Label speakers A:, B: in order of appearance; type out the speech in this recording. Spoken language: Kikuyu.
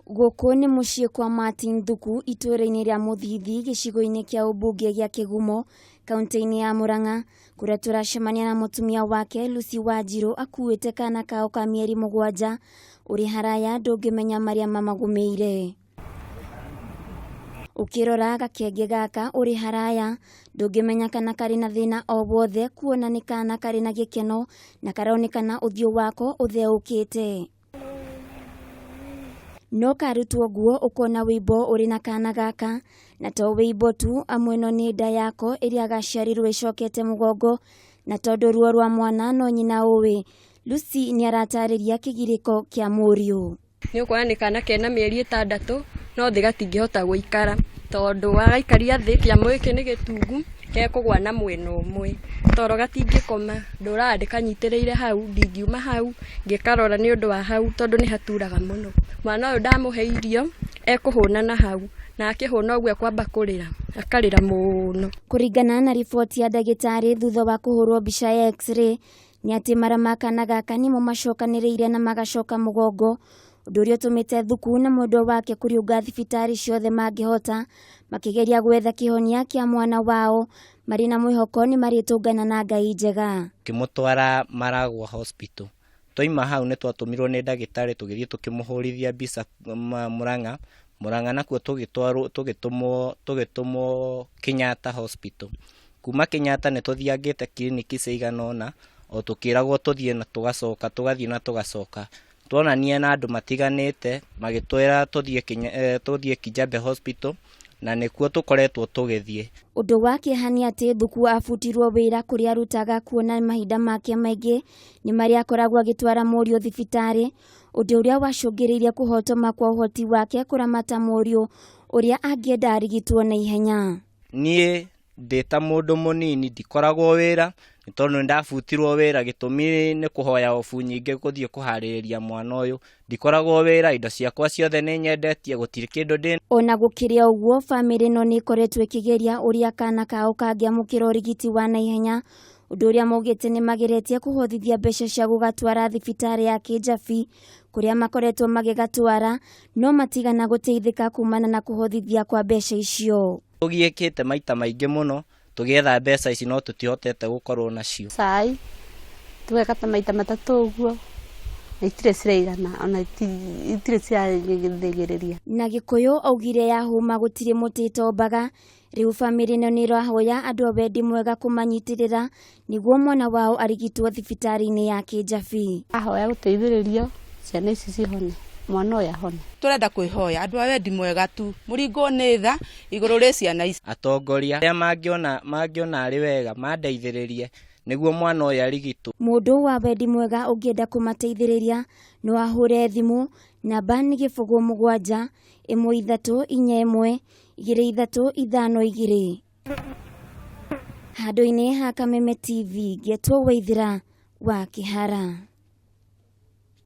A: Gũkũ nĩ mũciĩ kwa Martin Thuku itũũra-inĩ rĩa Mũthithi gĩcigo-inĩ kĩa ũmbunge gĩa Kĩgumo kaunti-inĩ ya Murang'a kũrĩa tũracemania na mũtumia wake Lucy Wanjiru akuĩte kana kao ka mĩeri 7. Ũrĩ haraya ndũngĩmenya marĩa mamagũmĩire. Ũkĩrora gakenge gaka ũrĩ haraya ndũngĩmenya kana karĩ na thĩna o wothe, kuona nĩ kana karĩ na gĩkeno na karonekana ũthiũ wako ũtheũkĩte. No karutwo nguo ũkona wĩimbo ũrĩ na kana gaka, na to wĩimbo tu, amu ĩno nĩ nda yako ĩrĩa gaciarirwo ĩcokete mũgongo, na tondũ ruo rwa mwana no nyina ũĩ, Lucy nĩaratarĩria kĩgirĩko kĩa mũriũ.
B: Nĩ ũkuona nĩ kana kena mĩeri 6, no thĩ gatingĩhota gũikara tondũ wagaikaria thĩ kĩamo gĩkĩ nĩ gĩtungu, kekũgwa na mwena ũmwe. Toro gatingĩkoma, ndũraga ndĩkanyitĩrĩire hau, ndingiuma hau ngĩkarora nĩ ũndũ wa hau tondũ nĩ haturaga mũno. Mwana ũyũ ndamũhe irio ekũhũna na hau, na akĩhũna ũguo ekwamba kũrĩra, akarĩra mũno.
A: Kũringana na riboti ya ndagĩtarĩ thutha wa kũhũrwo mbica ya x-ray nĩ atĩ mara ma kana gaka nĩmo macokanĩrĩire na magacoka mũgongo, ũndũ ũrĩa ũtũmĩte Thuku na mwendwa wake kũriũnga thibitarĩ ciothe mangĩhota makĩgeria gwetha kĩhonia kĩa mwana wao, marĩ na mwĩhoko nĩ marĩtũngana na Ngai njega.
C: Tũkĩmũtwara Maragua Hospital. Twaima hau nĩ twatũmirwo nĩ ndagĩtarĩ tũgĩthiĩ tũkĩmũhũrithia mbica Murang'a. Murang'a nakuo tũgĩtũmwo Kenyatta Hospital. Kuma Kenyatta nĩ tũthiangĩte kiriniki cigana ũna o tũkĩragwo tũthiĩ na tũgacoka, tũgathiĩ na tũgacoka. Tuonania na andũ matiganĩte magĩtwĩra tũthiĩ Kijabe Hospital na nĩkuo tũkoretwo tũgĩthiĩ.
A: Ũndũ wa kĩeha nĩ atĩ Thuku abutirwo wĩra kũrĩa arutaga, kuona mahinda make maingĩ nĩ marĩa akoragwo agĩtwara mũriũ thibitarĩ, ũndũ ũrĩa wacũngĩrĩirie kũhotoma kwa ũhoti wake kũramata mũriũ ũrĩa angĩenda arigitwo na ihenya.
C: Niĩ ndĩ ta mũndũ mũnini ndikoragwo wĩra nĩ tondũ nĩ ndabutirwo wĩra, gĩtũmi nĩ kũhoya obu nyingĩ gũthiĩ kũharĩrĩria mwana ũyũ. Ndikoragwo wĩra, indo ciakwa ciothe nĩ nyendetie, gũtirĩ kĩndũ ndĩ.
A: Ona gũkĩrĩ o ũguo, bamĩrĩ ĩno nĩ ĩkoretwo ĩkĩgeria ũrĩa kana kao kangĩamũkĩra ũrigiti wa naihenya, ũndũ ũrĩa maugĩte nĩ mageretie kũhothithia mbeca cia gũgatwara thibitarĩ ya Kĩnjabi kũrĩa makoretwo magĩgatwara, no matigana gũteithĩka kumana na kũhothithia kwa mbeca icio.
C: Tũgiĩkĩte maita maingĩ mũno tũgĩetha mbeca ici no tũtihotete gũkorwo nacio.
D: Cai tũgeka ta maita matatũ ũguo na itirĩ ciraigana ona itirĩ cirathĩgĩrĩria.
A: Na Gĩkũyũ augire yahũma gũtirĩ mũtĩ ĩtombaga. Rĩu bamĩrĩ ĩno nĩ ĩrahoya andũ a wendi mwega kũmanyitĩrĩra nĩguo mwana wao arigitwo thibitarĩ-inĩ ya Kĩnjabi.
D: Ahoya gũteithĩrĩrio ciana ici cihone, mwana ũyũ ahone.
E: Tũrenda kwĩhoya andũ a wendi mwega tu, mũringwo nĩ tha igũrũ rĩ ciana ici.
C: Atongoria arĩa mangĩona arĩ wega mandeithĩrĩrie nĩguo mwana ũyũ arigitwo.
A: Mũndũ wa wendi mwega ũngĩenda kũmateithĩrĩria no ahũre thimũ namba nĩ 0 7 1 3 4 1 2 3 5 2. Handũ-inĩ ha Kameme TV, ngetwo Waithira wa Kĩhara.